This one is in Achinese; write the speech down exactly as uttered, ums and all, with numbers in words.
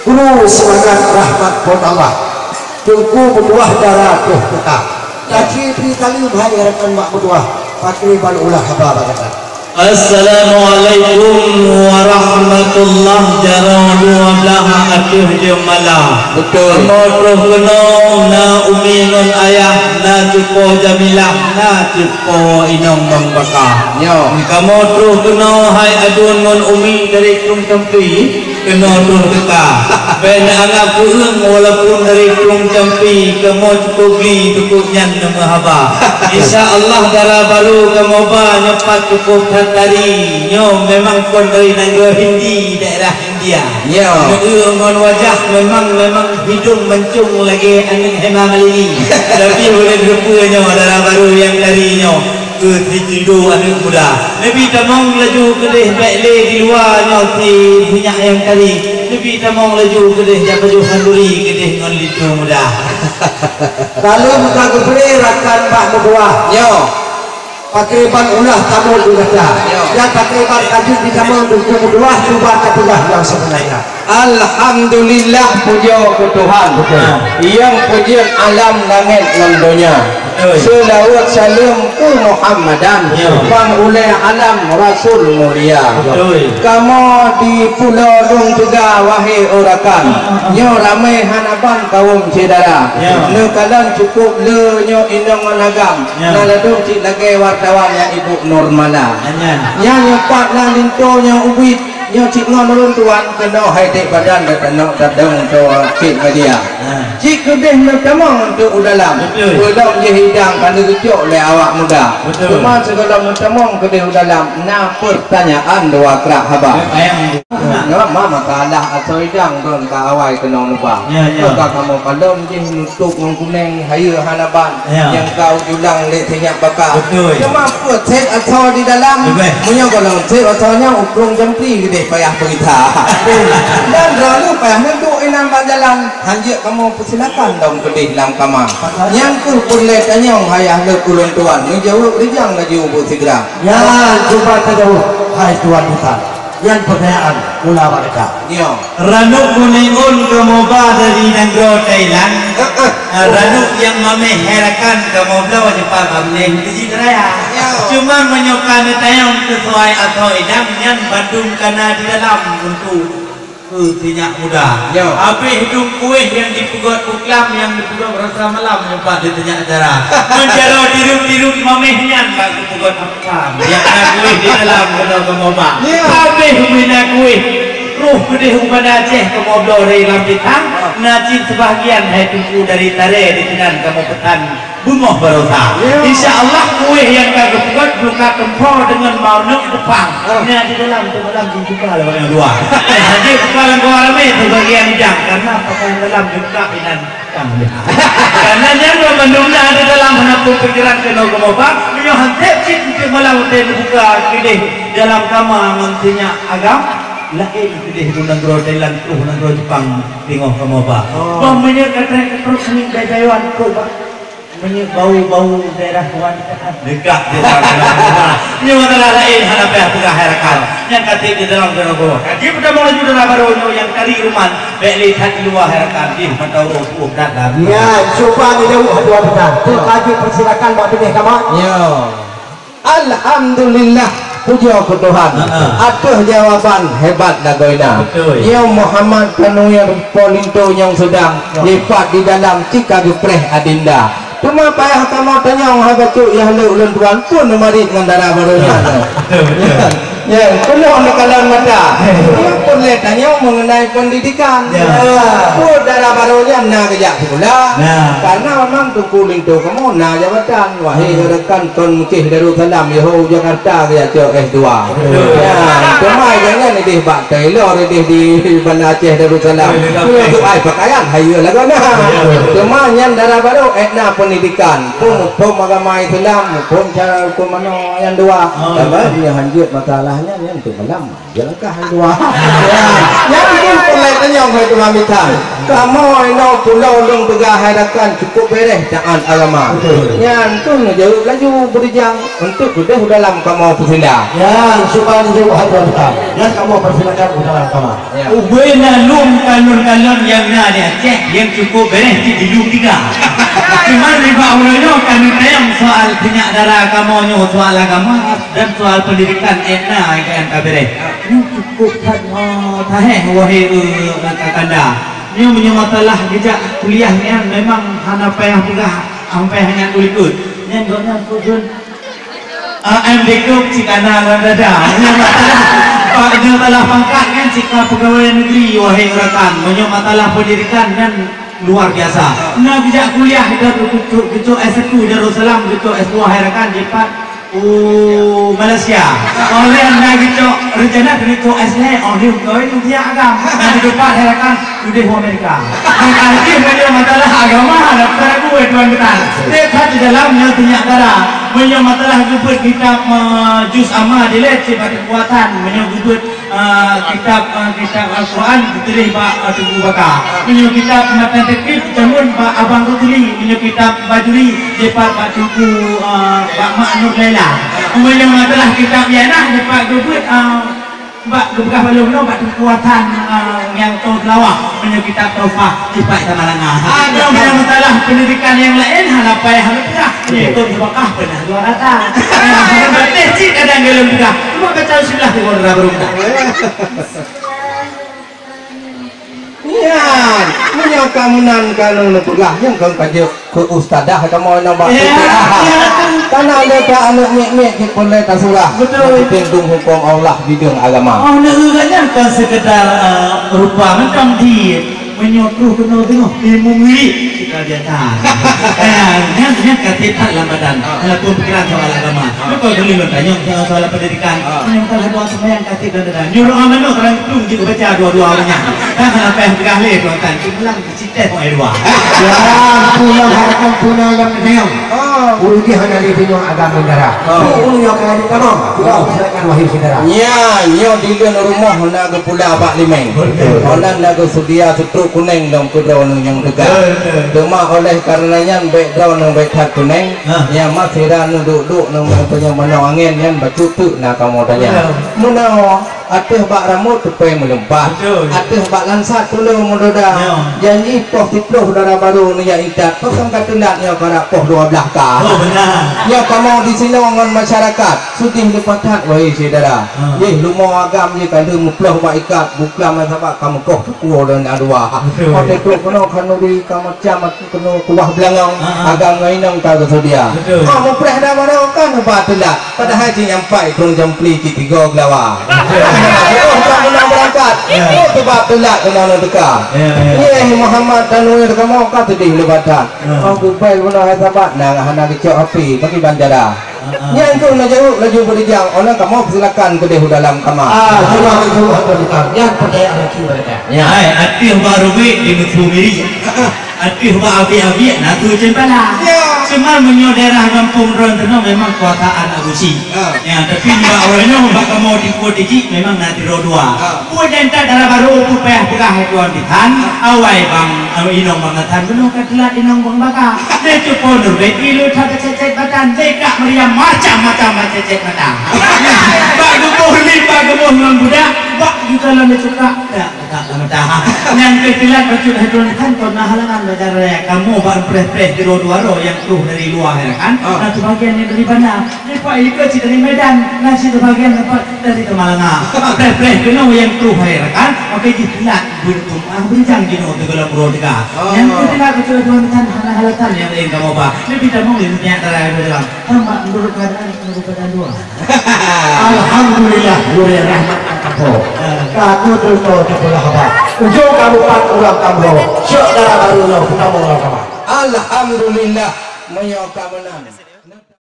Guru seumangat rahmat phon Allah. Teungku meutuah dara troh teuka. Laju bri taleuem hai rakan mak meutuah. Pakriban ulah haba bak gata. Assalamualaikum warahmatullah. Jaroe dua blaih ateueh jeumala. Betul. Kamoe troh keunoe na umi ngon ayah, na cupo Jamilah, na cupo inong Bang Baka. Nyo. Kamoe troh keunoe hai aduen ngon umi dari Krueng Campi. Keunoe troh teuka. Bèk neuanggap kureueng walaupun dari Krueng Campi, kamoe cukup gli, cukup nyan neumeuhaba. Insya Allah dara barô kamoe ba nyoe pat cukup that tari. Nyoe memang kon dari nanggroe Hindi, daerah India. Ya. Nyoe ngon wajah memang, memang hidung mancung lagèe aneuk Hema Malini. Tapi ulôn geupeu nyoe dara barô nyang tari nyoe. Keu si Tindo aneuk muda. Neubi tamong laju keudeh bèk lé di luwa nyoe si sinyak nyang tari. Neubi tamong laju keudeh jak pajoh khanduri keudeh ngon linto muda. Lalu muka geubri rakan bak meutuah. Nyoe. Pakriban ulah tamu di gata. Nyoe. Dan pakriban ka jeuet di tamong di meutuah cuba tapeugah nyang sebenarnya. Alhamdulillah, pujoe keu Tuhan. Betul. Nyang peujeuet alam langèt ngon donya. Betul. Seulaweuet saleuem keu Muhammadan, ya, pangulèe alam Rasul mulia. Betul. Kamoe di Pulo Lôn Teuga, wahé rakan, nyoe ramé hana ban kawöm syedara. Ya. Neukalon cukup le nyoe inong ngon agam. Ya. Na ladôm cit lagèe wartawan nyang ibu Nurmala. Nyan. Nyan nyoe pat na linto nyang ubit. Nyoe cit ngon ulôn tuan keunoe hai dek badan dan tanoh tadong toh cit media. Ha. Cit keudeh meutamong untuk u dalam. Betul. Ulôn jih idang ka neugeucok lé awak muda. Betul. Cuma sigohlom meutamong keudeh u dalam na pertanyaan dua krak haba. Nyoe ma masalah asoe idang don ka awai keunong neuba. Ya, ya. Ka kamoe kalon jih nutup ngon kuneng hayeue hana ban. Ya. Nyang ka ujulang lé sinyak baka. Betul. Cuma peuet set asoe di dalam. Betul. Meunyoe gohlom set asoe nyan u Krueng Jampli keudeh payah peugita. Betul. Dan droeneuh payah neuduek inan bak jalan. Hanjeuet kamoe peusilakan lom keudeh lam kama. Betul. Nyang keuh peureulèe tanyong hai ahleuet ulôn tuan. Neujaweueb rijang laju beusigra. Nyan cuba tajaweueb hai tuan tuan. Nyan peutanyaan mula bak gata. Nyoe. Ranub meuninggon kamoe ba dari nanggroe Thailand. Heeh. Ah, ranub nyang mamèh hai rakan kamoe bloe jipa bak Bleng Bukit Raya. Nyoe. Cuma meunyoe ka neutanyong sesuai asoe idang nyan bandum ka na di dalam untuk keu sinyak muda. Nyoe. Habéh dum kueh nyang jipeugöt buklam nyang jipeugöt rasa malam nyoe pat di sinyak acara. Meunjaroe tirut-tirut mamèh nyan bak Peugot apam, nyang na kueh di dalam keunoe kamoe ba. Ya. Habéh meunan kueh, troh keudeh u Banda Aceh kamoe bloe dari lam pitang, na cit seubahagian hai teungku dari Taré di sinan kamoe peusan beungoh baroesa. Ya. Insya Allah kueh nyang ka geupeugöt beureukat teumpo deungon manok teupang. Ah. Na di dalam tu malam dibuka lé ureueng dua. Jadi buka lam kawan ramé seubahagian idang karena pakaian dalam lengkap inan. Karena nyan dua bandum na di dalam hana pun pikiran keunoe kamoe ba, meunyoe han sép cit untuk malam watèe neubuka keudeh dalam kama ngon sinyak agam, laén keudeh u nanggroe Thailand troh nanggroe Jepang teungoh kamoe ba. Oh. Bah meunyoe ka trép ka trok seuning bèk jayoe trok ba. Meunyoe bau-bau daerah tuan dekat di dalam kamoe ba. Nyoe masalah laén hana payah peugah hai rakan. Nyang ka trép di dalam keunoe kamoe ba. Ka jipeutamong laju dara barô nyoe nyang tari ruman. Bèk lé that di luwa hai rakan jih mantong roh tuoh that lam. Ya, cuba neujaweueb hai tuan tuan. Tu ka jipeusilakan bak binéh kamoe. Ya. Alhamdulillah, pujoe keu Tuhan. Ha, ha. Ateueh jawaban hebat lagoina. Betul. Nyoe Muhammad Tanwir Po Linto nyang seudang lipat di dalam cit ka geupreh adinda. Teuma payah kamoe tanyong hai bacut yah lé ulôn tuan pun neumarit ngon dara barô nyan. Betul, betul. Ya, keunoe neukalon mata. Nyoe peureulèe tanyong mengenai pendidikan. Ya. Peue dara barô nyan na geujak sikula? Nah. Karena memang Teungku Linto kamoe na jabatan. Wahé rekan kon Mesjid Darussalam, yoh u Jakarta geujak cok S dua. Betul. Ya, teuma jangan ideh bak Tailor ideh di Banda Aceh Darussalam. Betul. Untuk ai pakaian, hayeue lagoe na. Ya, betul. Teuma nyan dara barô, eh, na pendidikan. Phom, phom agama Islam, phom cara hukum manoe nyang dua. Oh, ya. Tambah nyoe hanjeuet masalahnya nyan tu malam. Jalan kah nyang dua. Ya. Nyan pun peureulèe tanyong hai tuha mita. Kamoe inoe pulo lôn peugah hai rakan cukup bèrèh taat agama. Betul. Nyan tu neujaweueb laju beurijang untuk keudeh u dalam kamoe peusinda. Ya, cuba dijaweueb hai tuha mita. Nyan kamoe peusilakan u dalam kama. Ya. Ubé na lôn ka Kalon-kalon nyang na di Aceh nyang cukup bereh cit di Lueng Tiga. Cuman nibak uroe nyoe ka neutanyong soal sinyak dara kamoe nyoe, soal agama dan soal pendidikan, eh, na nyang ka bereh. Nyoe cukup that, eh, saheh, wahai, eh, kakanda. Nyoe meunyoe masalah geujak kuliah nyan memang hana payah peugah, hana payah nyan ulikot. Nyan gobnyan kheun, A M Dikduk cit kana lam dada. Meunyoe masalah, meunyoe masalah pangkat nyan cit ka pegawai negeri, wahai rakan. Meunyoe masalah pendidikan nyan luar biasa. Na geujak kuliah dan geucok, geucok S satu Darussalam, geucok S dua hai rakan, jipat u Malaysia. Oleh na geucok rencana geucok S lhèe, oh, lheueh kawin, ujian agam. Na geucok hai rakan, udeh u Amerika. Meunan jih meunyoe masalah agama, hana peue ragu, eh, tuan geutan. Teuka di dalam nyoe sinyak dara. Meunyoe masalah geubeuet kitab, eh, juz amma dilèe cit bak Teungku Hasan, meunyoe geubeuet, eh, kitab, eh, kitab Al-Quran dituléh bak, eh, Teungku Baka. Meunyoe kitab matan teukeub jameun bak Abang Rutuli, meunyoe kitab Bajuri jipat bak Teungku, eh, bak Mak Nur Laila. Meunyoe masalah kitab Ianah jipat geubeuet, eh, Bak geupeugah bak lôn, bak Teungku Hasan, ah, nyang tô Seulawah, meunyoe kitab Tuhfah, jipat Samalanga. Adoe, meunyoe masalah pendidikan nyang laén, hana payah lôn peugah. Nyoe ikot seubakah peunah dua rata. Nyang patéh cit kadang lôn peugah. Cuma baca bismillah, teungoh dara barô peugah. Nyan, meunyoe ka meunan ka lôn peugah, nyang kon ka jeuet keu ustazah kamoe nang bak P T A. Ya, ya. Kana lé ka aneuk miet-miet jeuet peureulèe tasurah. Betul. Dipintung hukôm Allah bidang agama. Oh, neueu gobnyan kon sekedar, eh, rupa mantong di meunyoe troh keunoe teungoh ilmu murid. Kita biasa. Eh, nyan, nyan ka that lam badan. Ah. Dalam pemikiran soal agama. Ah. Maka keuneuk lôn tanyong soal pendidikan. Ah. Nyan kalau doa sembahyang Nyuruh amanah orang tu jeuet baca dua-dua ureueng nyan. Dah sampai peugah lé tuan tan, pulang ke sitai kok dua. Ya, pulang harapan pulang lam nayong. Oh. Ureueng jih hana lé bingung agama darah. Oh. Tu ureueng yang kena ditamong. Pulang silakan wahai saudara. Nya, nyoe di leuen rumoh na geupula bak limeng. Betul. Ona na geusedia setruk kuneng dong keu droeneuh nyang teuga. Betul. Teuma oleh karena nyan bèk droeneuh bèk that kuneng. Ha. Nya mat sira neuduek-duek nang peunyoe meunoe angén nyan bacut teuk na kamoe tanya. Betul. Meunoe Ateueh bak ramot tupée meuleumpah. Betul. Ateueh bak lansat tuleueng meudoda. Ya. Janji poh siplôh dara barô neujak intat, pakon ka teulat nyoe karab poh dua blaih ka. Oh, beuna. Nyoe kamoe disinoe ngon masyarakat, seudeh leupah that, wahé syedara. Ha. Yeh, leumo agam jih ka lheueh meuploh bak ikat, buklam sabab ka meukoh tukoe dan adua. Betul. Watée trok keunoe khanuri ka macam Keunoe kuah beulangong, ah, ah, agam ngon inong ka geuseudia. Betul. Ah, mupreh dah barô kan ba teulat. Padahai cit nyampai krueng Jampli cit tiga geulawa. Betul. Oh, ka meunan beurangkat. Ya. Oh, teuba teulat keunoe teuka. Ya, ya. Yeh, Muhammad Tanwir kamoe ka teudeh lé batat. Ya. Oh, gubel bunoe hai sabat, na hana geucok api, bagi banjara. Nyan keuh neujaweueb laju beurijang, "Ulôn kamoe peusilakan keudeh u dalam kama." Ah, terima kasih, Tuhan. Nyan peucaya laju mereka. Ya. Hai, ateueh bak rubek di meusu miri. Ateueh bak abiek-abiek na su cempala. Ya. Cuma meunyoe daerah gampông droe teunoe memang kuasaan Abusi. Ah. Ya, tapi bak uroe nyoe bak kamoe di Kuta Tiji memang na sidroe dua. Ah. Peue nyang that dara barô peue payah peugah hai tuan bisan, awai bang, awai inong bang Hasan, bunoe ka teulat inong bang Baka. Lé cupo nurbe ilu that cecet mata, lé kak meriam macam-macam cecet mata. Bak geuboh lé, bak geuboh ngon budak, bak geukalon lé cuka, tak, tak, tak mata. Nyang keu teulat bacut hai tuan bisan, kon na halangan belajar raya. Kamoe bak preh-preh di dua-dua roh nyang troh dari luwa hai rakan, ah, na sebagian nyang dari banda. Nyoe Pak Ika cit dari Medan, na cit sebagian dapat dari Samalanga. Preh-preh keunoe nyang troh hai rakan, maka jih teulat beureutung, ah, beureutung jinoe teugohlom uroe teuka. Oh. Nyang keu teulat beutôi tuan tan hana alasan nyang laén kamoe ba. Leubeh tamong lé nyak dara dalam. Tambah menurut keadaan kena buka dua. Alhamdulillah, gurée rahmat angkapo. Ah. Ka aku teurimong teupeugah haba. Ujong kabupat urang Tambro, syok dara barô nyoe, tamong lam kama. Alhamdulillah, meunyoe ka meunan.